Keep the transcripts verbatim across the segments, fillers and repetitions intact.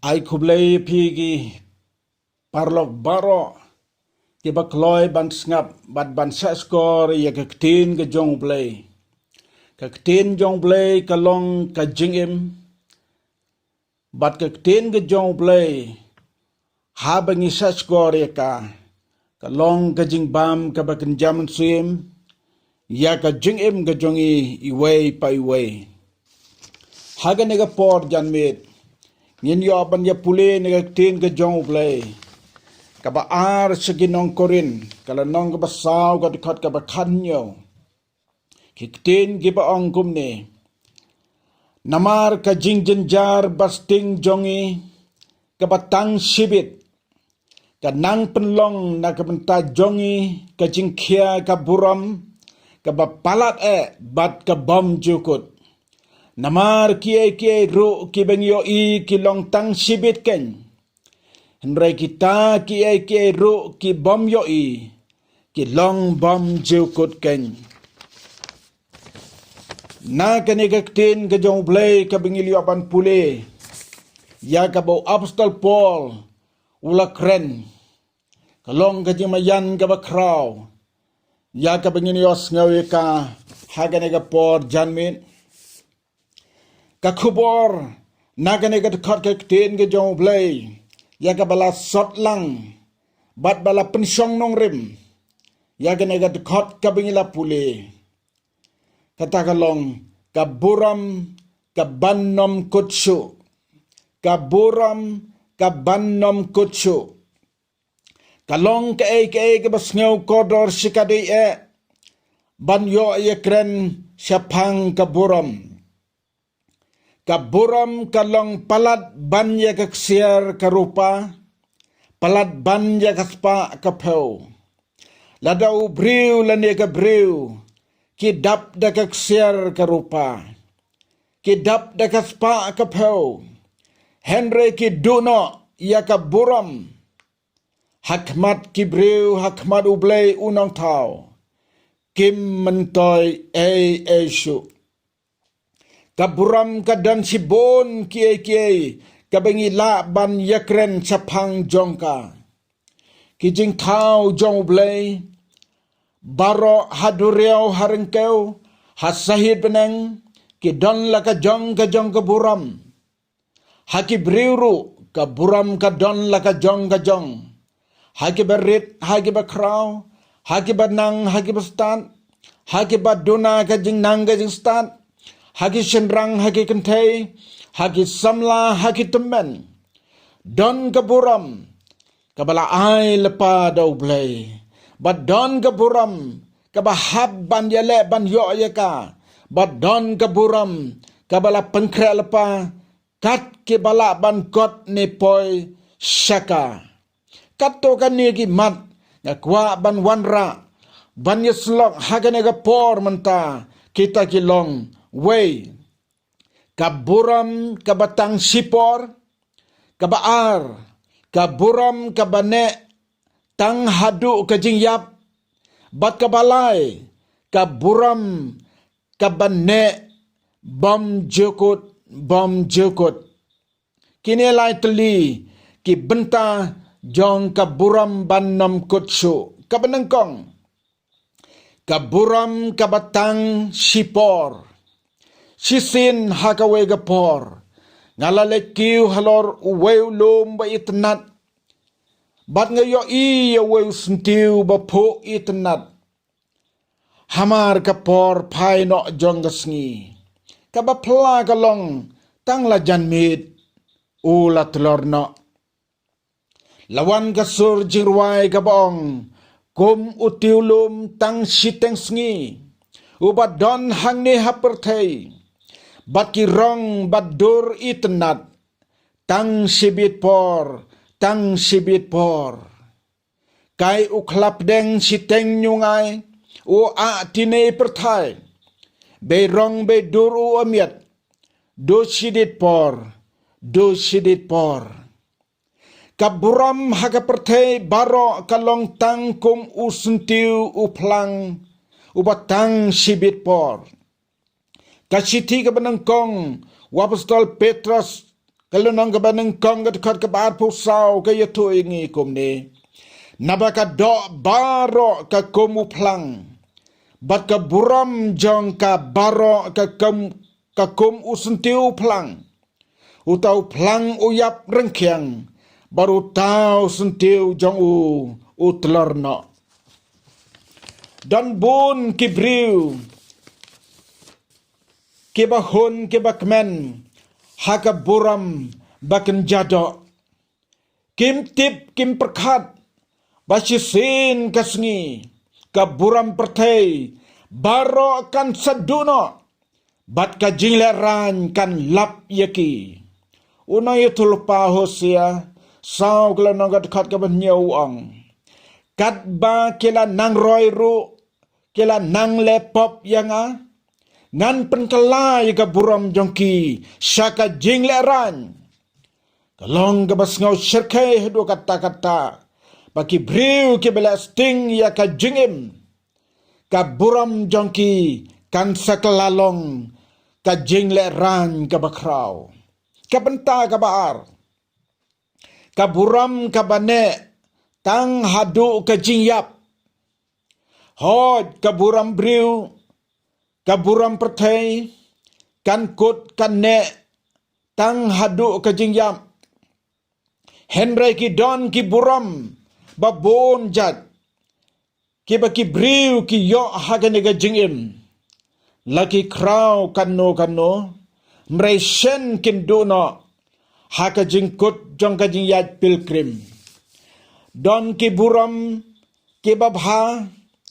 Ai khublei phi ki paralok baroh kiba kloi ban sngap bad ban sngap skhor ïa ka ktien ka jong U Blei. Ka ktien jong U Blei ka long ka jingim, bad ka ktien ka jong U Blei haba ngi sngap skhor ïa ka, ka long ka jingbam kaba kynja mynsiem ïa ka jingim ka jong i iwei pa iwei. Ha kane ka por janmiet ngin ïoh ban ïa pule na ka ktien ka jong U Blei kaba ar sha ki nong Korinth, ka lynnong kaba saw, ka dkhot kaba khathynñiew. Ki ktien kiba ong kumne: Namar ka jingjynjar basting jong i kaba tang shibit ka nang pynlong na ka bynta jong i ka jingkhia ka burom kaba palat eh bad ka bymjukut. Namar kiei kiei ruh kiba ngi ïohi ki long tang shibit keiñ, hynrei kita kiei kiei ruh ki bym ïohi ki long bymjukut keiñ. Na kane ka ktien ka jong U Blei kaba ngi la ïoh ban pule ïa kaba u apostol Paul u la kren, ka long ka jingmaïan kaba khraw ïa kaba ngin ïohsngew ïa ka ha kane ka por janmiet. Ka khubor na kane ka dkhot ka ktien ka jong U Blei ïa kaba la sot lang bad ba la pynshong nongrim ïa kane ka dkhot kaba ngi la pule, kata ka long ka burom kaban ym kut shuh. Ka burom kaban ym kut shuh. Ka long kaei kaei kaba sngew kordor shikatdei eh ban ïoh ïakren shaphang ka burom. Ka burom ka long palat ban ïa ka ksiar ka rupa, palat ban ïa ka spah ka phew. Lada u briew lane ka briew ki dap da ka ksiar ka rupa, ki dap da ka spah ka phew, hynrei ki duh noh ïa ka burom ha khmat ki briew, ha khmat U Blei U Nongthaw, kim myntoi ei ei shuh. Ka burom ka don shibun kiei kiei kaba ngi lah ban ïakren shaphang jong ka. Ki jingthaw jong U Blei baroh, ha duriaw, ha ryngkew, ha sahit bneng, ki don la ka jong ka jong ka burom. Ha ki briew ruh ka burom ka don la ka jong ka jong. Ha kiba rit, ha kiba khraw, ha kiba nang, ha kiba stad, ha kiba duna ka jingnang ka jingstad, ha ki shynrang, ha ki kynthei, ha ki samla, ha ki tymmen, don ka burom kaba la ai lypa da U Blei. Bad don ka burom kaba hap ban ïaleh ban ïoh ïa ka. Bad don ka burom kaba la pynkhreh lypa kat kiba lah ban kot ne poi sha ka. Katto katne ki mat nga kwah ban wanrah ban ïasyllok ha kane ka por mynta, kita ki long: wei, ka burom kaba tang shipor. Kaba ar, ka burom kaba neh tang haduh ka jingïap. Bad kaba lai, ka burom kaba neh bymjukut bymjukut. Kine lai tylli ki bynta jong ka burom ban ym kut shuh. Kaba nyngkong, ka burom kaba tang shipor. Shisien ha kawei ka por nga la leit kiew halor uwei u lum ba itynnat, bad nga ïohi ïa uwei u syntiew ba phuh itynnat. Hamar ka por phai noh jong ka sngi, kaba phylla ka long tang la janmiet u la tlor noh. La wan ka sur jingrwai kaba ong: Kum u tiew lum tang shiteng sngi uba don hangne ha pyrthei, bad ki rong bad dur itynnat tang shibit por, tang shibit por. Kai u khlapdeng shiteng ñiungai u ah tine i pyrthai: Bei rong bei dur u ym miat, du shidit por, du shidit por. Ka burom ha ka pyrthei baroh ka long tang kum u syntiew u phlang uba tang shibit por. Ka shithi kaba nyngkong u apostol Petros Ka lynnong kaba nyngkong ka dkhot kaba arphew saw ka ïathuh ïa ngi kumne: Naba ka doh baroh ka kum u phlang, bad ka burom jong ka baroh ka kum, ka kum u syntiew phlang. Uta u phlang u ïap ryngkhiang, bad uta u syntiew jong u u tlor noh. Don bun ki briew kiba hun kiba kmen ha ka burom ba kynja doh. Kim tip kim pyrkhat ba shisien ka sngi ka burom pyrthei baroh kan sa duh noh, bad ka jinglehraiñ kan lap ïa ki. U nongïathuhlypa Hosea saw ka lynnong ka dkhot kaba hynñiew u ong: Katba ki la nang roi ruh, ki la nang leh pop ïa nga, ngan pynkylla ïa ka burom jong ki sha ka jinglehraiñ. Ka long kaba sngew shyrkhei haduh katta katta ba ki briew kiba leh sting ïa ka jingim, ka burom jong ki kan sa kylla long ka jinglehraiñ kaba khraw. Ka bynta kaba ar, ka burom kaba neh tang haduh ka jingïap. Hooid, ka burom briew, ka burom pyrthei kan kut kan neh tang haduh ka jingïap. Hynrei ki don ki burom ba bun jait kiba ki briew ki ïoh ha kane ka jingim. La ki khraw kano kano, hynrei shen kin duh noh ha ka jingkut jong ka jingïaid pilgrim. Don ki burom kiba bha,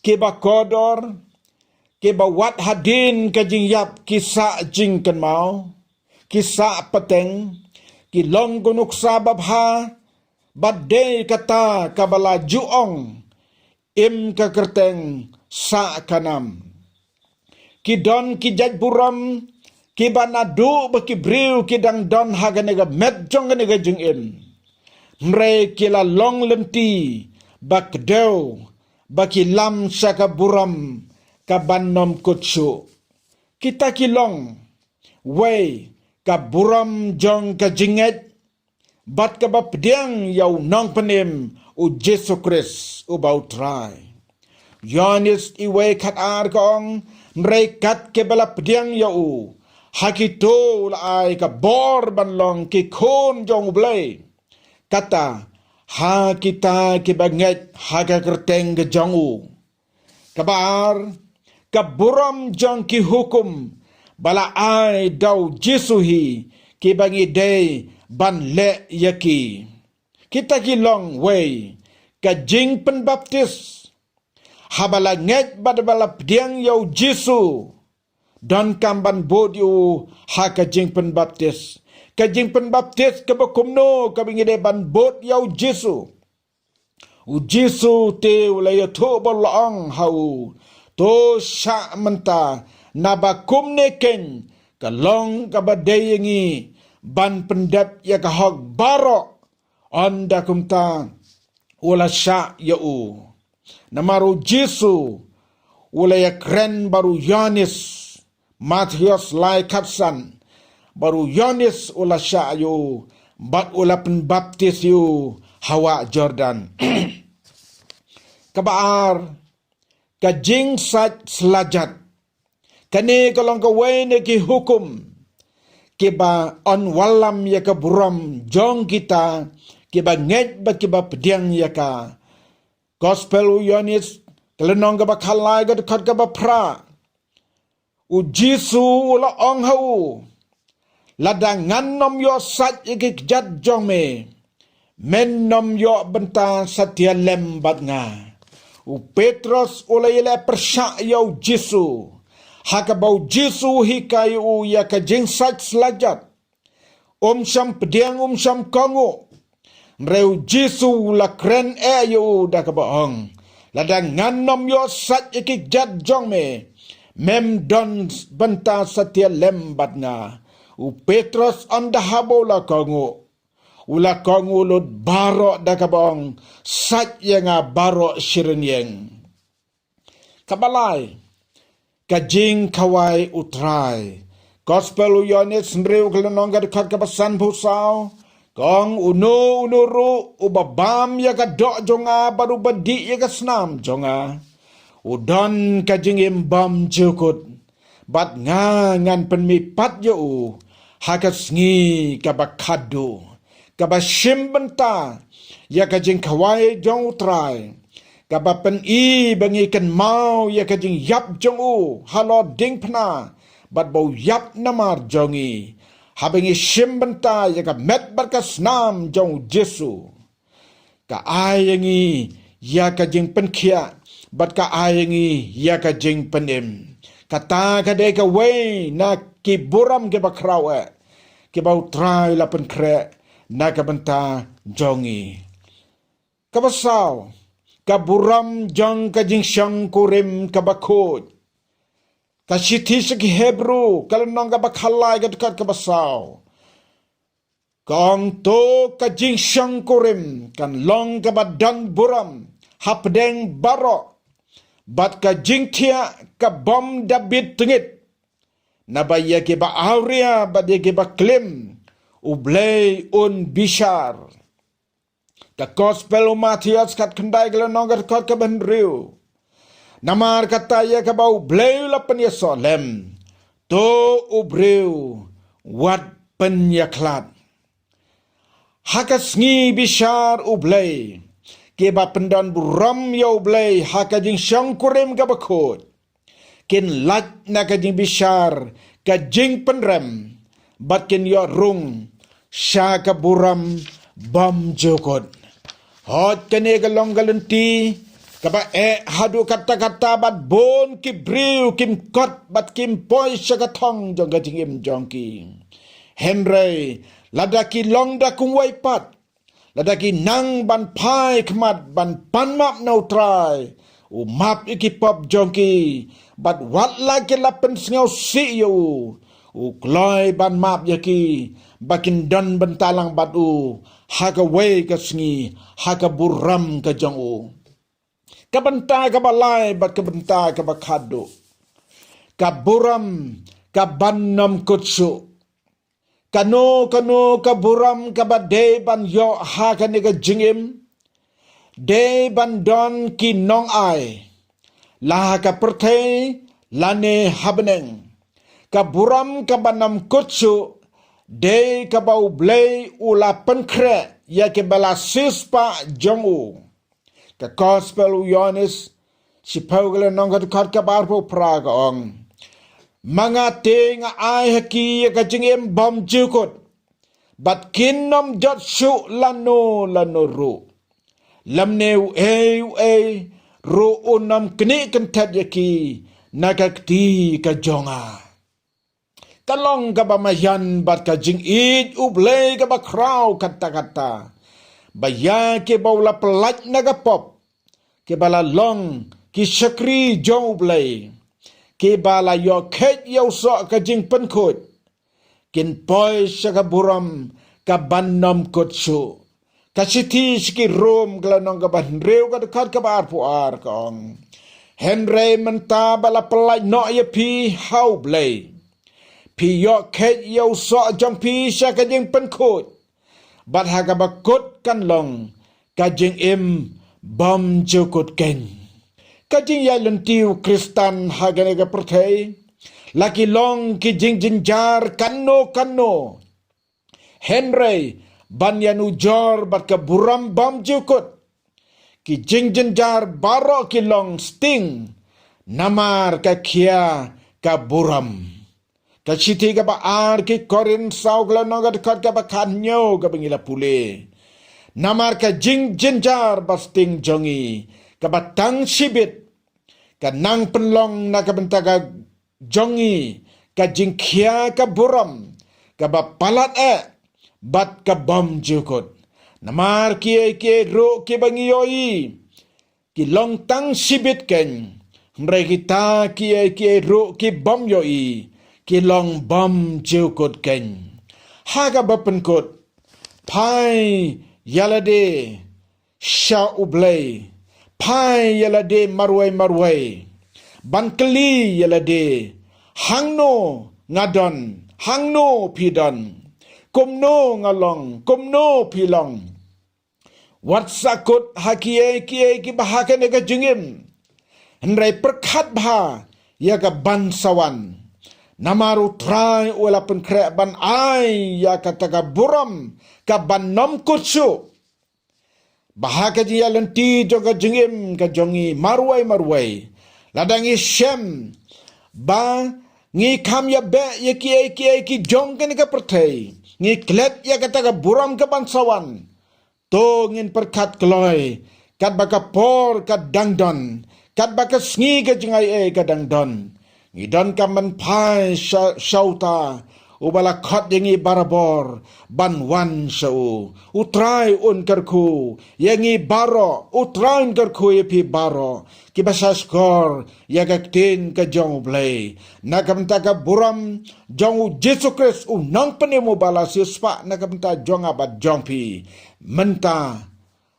kiba kordor, kiba wat hadien ka jingïap ki sah jingkynmaw, ki sah pateng, ki long ka nuksa babha, bad dei kata kaba la ju ong: Im ka kyrteng, sah ka nam. Ki don ki jait burom kiba naduh ba ki briew ki dang don ha kane ka met jong kane ka jingim, hynrei ki la long lynti ba kdew ba ki lam sha ka burom kaban ym kut shuh. Kita ki long: wei, ka burom jong ka jingngeit bad kaba pdiang ïa u Nongpynim, u Jisu Khrist uba u Trai. Ïoannis iwei khatar ka ong: Hynrei kat kiba la pdiang ïa u, ha kito u la ai ka bor ban long ki khun jong U Blei, kata ha kita kiba ngeit ha ka kyrteng ka jong u. Kaba ar, ka burom jong ki hukum ba la ai da u Jisu hi, kiba ngi dei ban leh ïa ki. Kita ki long: wei, ka jingpynbaptis. Haba la ngeit bad ba la pdiang ïa u Jisu, donkam ban bud ïa u ha ka jingpynbaptis. Ka jingpynbaptis kaba kumno kaba ngi dei ban bud ïa u Jisu? U Jisu te u la ïathuh bad u la ong ha u: To shah mynta, naba kumne keiñ ka long kaba dei ïa ngi ban pyndep ïa ka hok baroh. Ynda kumta u la shah ïa u. Namar u Jisu u la ïakren bad u Ïoannis, Mathaios lai khatsan, bad u Ïoannis u la shah ïa u bad u la pynbaptis ïa u ha wah Jordan. Kaba ar, ka jingsait slajat. Kane ka long kawei na ki hukum kiba yn wallam ïa ka burom jong kita kiba ngeit bad kiba pdiang ïa ka. Gospel u Ïoannis, ka lynnong kaba khatlai, ka dkhot kaba phra. U Jisu u la ong ha u: Lada ngan ym ïoh sait ïa ki kjat jong me, men ym ïoh bynta satia lem bad nga. U Petros u la ïaleh pyrshah ïa u Jisu, ha kaba u Jisu u hikai ïa u ïa ka jingsait slajat. Um shym pdiang, um shym kohnguh. Hynrei u Jisu u la kren eh ïa u da kaba ong: Lada ngan ym ïoh sait ïa ki kjat jong me, mem don bynta satia lem bad nga. U Petros ynda haba u la kohnguh, u la kohnguh lut baroh da kaba ong: Sait ïa nga baroh shi rynïeng. Kaba lai, ka jingkhawai U Trai, Gospel u Ïoannis hynriew ka lynnong ka dkhot kaba sanphew saw ka ong, uno uno ruh uba bam ïa ka doh jong nga bad uba dih ïa ka snam jong nga u don ka jingim bymjukut, bad nga ngan pynmihpat ïa u ha ka sngi kaba khadduh. Kaba shim bynta ïa ka jingkhawai jong u Trai, kaba pyni ba ngi kynmaw ïa ka jingïap jong u halor diengphna, bad ba u ïap namar jong ngi. Haba ngi shim bynta ïa ka met bad ka snam jong u Jisu, ka ai ïa ngi ïa ka jingpynkhiah, bad ka ai ïa ngi ïa ka jingpynim. Kata ka dei kawei na ki burom kiba khraw eh kiba u Trai la pynkhreh na ka bynta jong ngi. Kaba saw, ka burom jong ka jingshongkurim kaba khuid. Ka shithi sha ki Hebru ka lynnong kaba khatlai ka dkhot kaba saw ka ong, to ka jingshongkurim kan long kaba don burom hapdeng baroh, bad ka jingthiah ka bym da bit tngit. Naba ïa kiba awria bad ïa kiba klim U Blei un bishar. Ka Gospel u Mathaios khatkhyndai ka lynnong ka dkhot kaba hynriew. Namar kata ïa kaba U Blei u la pynïasoh lem, to u briew wat pynïakhlad. Ha ka sngi bishar U Blei, kiba pyndon burom ïa U Blei ha ka jingshongkurim kaba khuid, kin lait na ka jingbishar ka jingpynrem, bad kin ïoh rung sha ka burom bymjukut. Hooid, kane ka long ka lynti kaba eh haduh katta katta, bad bun ki briew kim kot bad kim poi sha ka thong jong ka jingim jong ki. Hynrei lada ki long da kumwei pat, lada ki nang ban phai khmat ban pan map na U Trai, u map ïa ki pop jong ki, bad wat la ki la pynsngewsih ïa u, u kloi ban map ïa ki, ba kin don bynta lang bad u ha kawei ka sngi ha ka burom ka jong u. Ka bynta kaba lai bad ka bynta kaba khadduh, ka burom kaban ym kut shuh. Kano kano ka burom kaba dei ban ïoh ha kane ka jingim, dei ban don ki nongai, la ha ka pyrthei lane ha bneng. Ka burom kaban ym kut shuh dei kaba U Blei u la pynkhreh ïa kiba la siewspah jong u. Ka Gospel u Ïoannis shiphew ka lynnong ka dkhot kaba arphew phra ka ong, ma nga te nga ai ha ki ïa ka jingim bymjukut, bad kin ym jot shuh lano lano ruh, lymne uei uei ruh un ym knieh kynthet ïa ki na ka kti ka jong nga. Ka long kaba maïan bad ka jingïeit U Blei kaba khraw katta katta, ba ïa kiba u la pyllait na ka pop, kiba la long ki shakri jong U Blei, kiba la ïoh kheit ïa u soh ka jingpynkhuid, kin poi sha ka burom kaban ym kut shuh. Ka shithi sha ki Rom ka lynnong kaba hynriew ka dkhot kaba arphew ar ka ong, hynrei mynta ba la pyllait noh ïa phi ha U Blei, phi ïoh kheit ïa u soh jong phi sha ka jingpynkhuid, bad ha kaba kut kan long ka jingim bymjukut keiñ. Ka jingïaid lynti u Khristan ha kane ka pyrthei la ki long ki jingjynjar kano kano. Hynrei ban ïanujor bad ka burom bymjukut, ki jingjynjar baroh ki long sting namar ka khia ka burom. Ka shithi kaba ar ki Korinth saw ka lynnong ka dkhot kaba khathynñiew kaba ngi la pule, namar ka jingjynjar ba sting jong ngi kaba tang shibit ka nang pynlong na ka bynta ka jong ngi ka jingkhia ka burom kaba palat eh bad ka bymjukut. Namar kiei kiei ruh kiba ngi ïohi ki long tang shibit keiñ, hynrei kita kiei kiei ruh ki bym ïohi ki long bymjukut keiñ. Ha kaba pynkut, phai ïa lade sha U Blei, phai ïa lade marwei marwei, ban kylli ïa lade, hangno nga don, hangno phi don, kumno nga long, kumno phi long. Wat sahkut ha kiei kiei kiba ha kane ka jingim, hynrei pyrkhat bha ïa ka ban sa wan. Namar U Trai u la pynkhreh ban ai ïa kata ka burom ka ban nym kut shuh. Ba ha ka jingïaid lynti jong ka jingim ka jong ngi marwei marwei, lada ngi shem ba ngi kham ïa beh ïa kiei kiei ki jong kane ka pyrthei, ngi klet ïa kata ka burom ka ban sa wan. To ngin pyrkhat kloi, katba ka por ka dang don, katba ka sngi ka jingaiei ka dang don, ngi donkam ban phai sha, sha uta uba la khot ïa ngi barabor ban wan sha u. U Trai un kyrkhu ïa ngi baroh, U Trai un kyrkhu ïa phi baroh kiba sngap ïa ka ktien ka jong U Blei. Na ka bynta ka burom jong U Jisu Khrist, U Nongpynim uba la siewspah na ka bynta jong nga bad jong phi, mynta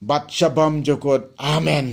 bad sha bymjukut. Amen.